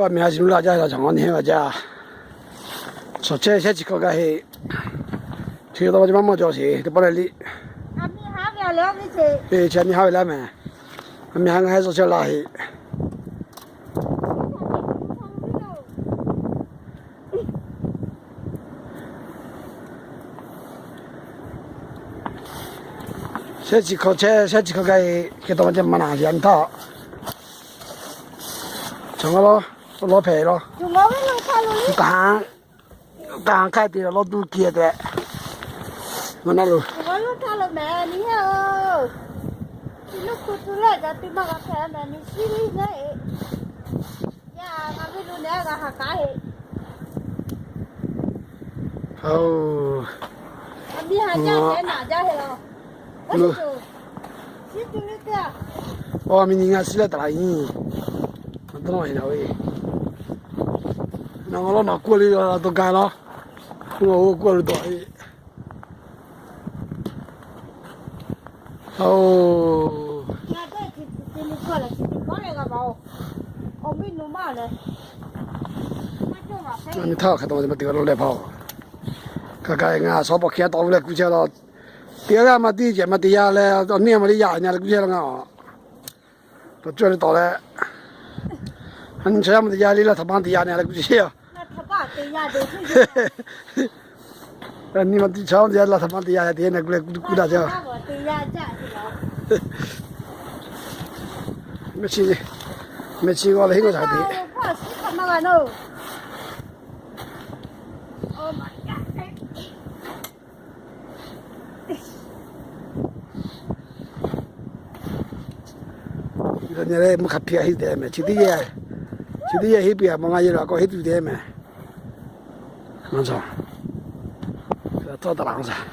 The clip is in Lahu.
Miˬ ha shiˍ nuˇ la jaˇ la, chaw ngaw nyi heˆ la jaˇ. Chaw chehˇ shehˉ chi hkawˇ gaˇ heˆ. Chi taw maˇ maˇ jaw sheˍ teˇ pawˆ leh liˇ. Eˬ, chi a nyi haˉ ve laˇ mehˍ. A miˬ ha ngaˬ heˆ suh chehˇ la heˆ. Shehˉ chi hkawˇ chehˇ, shehˉ chi hkawˇ gaˇ heˆ. Hk'e taw maˇ ceh maˇ na yaꞈ nyi htaˇ. Chaw ngaw lawˇ, lawˇ hpehꞈ lawˇ. Kaꞈ, kaꞈ hk'aˇ te lawˇ duˇ kiˬ tehꞈ. Ngaˬ na lo. Awˬ miˬ nyi ngaˬ shiˉ leh taˍ la nyi. Aˬ, dawˇ nawˇ e na ve. Naˬ ngaˬ lawˇ naˬ kuˇ le la to gaˬ laˇ. Ngaˬ oˇ kuˇ lo dawˬ e. Aˬ, nyi htaˇ hk'e taw maˇ te maˇ te g'a lawˇ leh hpaˇ. Kaꞈ kaꞈ ngaˬ shawˉ pawˍ hk'e tawˆ ve leh kuˇ chehˇ laˇ. Teˇ g'aˇ maˇ tiˇ cehˬ maˇ te yaˇ leh, awˬ neˇ maˇ liˇ yaˇ nyi leh kuˇ chehˇ laˇ ngaˬ. Tawˍ cawˇ le tawˍ leh, a nyi chaw yaˇ maˇ te yaˇ le, laˇ htaꞈ maˇ te yaˇ nyi leh kuˇ chehˇ. Nyi ma tiˇ chaw maˇ te yaˇ, laˇ htaꞈ maˇ te yaˇ te nyi leh kuˇ leh kuˇ daꞈ chehˇ. Mehˆ chi, mehˆ chi g'aw leh henˇ g'aw shaˍ te. Nyi leh mvuhˇ hk'a hpiˇ a henˇ te mehˍ. Chi teˇ yehˬ, chi teˇ yehˬ henˇ piˇ a maw, ngaˬ yehˬ la k'o henˇ tuˬ te mehˍ. Tawˇ taˍ la shaˍ.